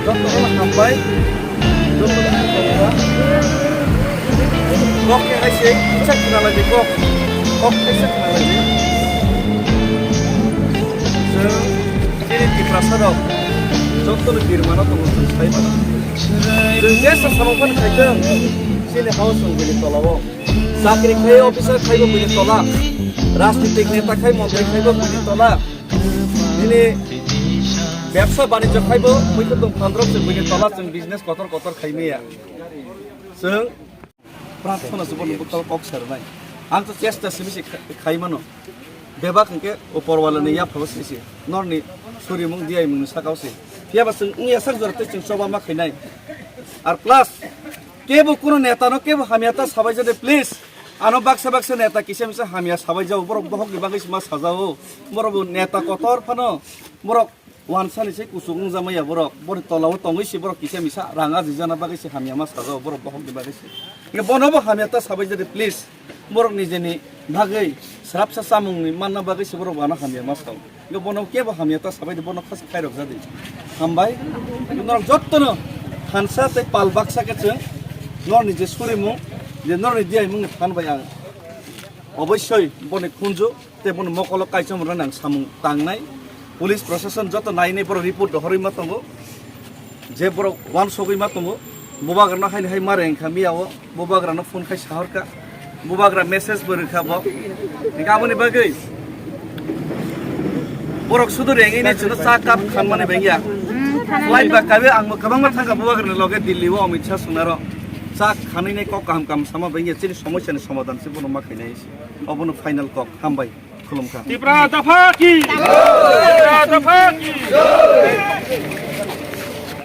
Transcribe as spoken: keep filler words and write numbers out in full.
Jotono hambai, jotono hambai. Kok khe hai se kisa khna lai di kok, kok kisa khna lai di. Chwng chini Tiprasa rok jotono birmano tongo chwng sai mano. Chwng je sa samung phano khaitwng chini house rok bini tolao. Chakri khai officer khaibo bini tola, rajnitik neta khai montri khaibo bini tola. Nini bebsa banijyo khaibo, muikhwtwng phandrok se buini tola chwng business kotor kotor khai maya. Chwng prarthana se bono bwkha kok serwnai. Ang to chesta simi se khai, khai mano. Bebak hwnkhe upor wala ni yaphao sisi. Norni surimung diyaimung ni sakao se. Phiya ba chwng wngya sak jora tei chwng choba ma khainai. Ar plus kebo kuno neta no kebo hamya ta sabai jade please. Ano baksa baksa neta kisa misa hamya sabai jao, borok bohok ni bagwi ma sajao. Borok bo neta kotor phano borok wansani se kuchuk wngjakmaya borok. Boni tolao tongwi se borok kisa misa rang ajijana bagwi se hamya ma sajao borok bohok ni bagwi se. Hingke bono bo hamya ta sabai jade please. Borok nijeni bagwi srapsa chamungni manna bagwi se borok wano hamya ma sao. Hingke bono kebo hamya ta sabai de, bono khasi khairok jadi. Hambai. Norok jottono hansa tei pal baksa khe chwng norni je surimung, je norni diyaimungni phan bai ang obossoi boni khunju tei boni mokolo kaichom rwna ang samung tangnai. Police proshashan joto nainai borok report rohorwi ma tongo. Je borok wansogwi ma tongo, bubagrano haini hai ma rengkha miyao, bubagrano phone khai sahorkha, bubagra message bo rwkha bo. Hingke aboni bagwi borok sudu rengwi ni chwngno cha cup khanmani bengya. Flight ba kabe ang bo kwbangma thangkha bubagrani loge Delhi o Amit Shah swngnaro. Cha khanwi nai kok kaham kaham sama bengya, chini somosya ni somadhan se bono ma khainai se. Obono final kok, hambai. Khulumkha. Tipra dapha ki! Tipra dapha ki!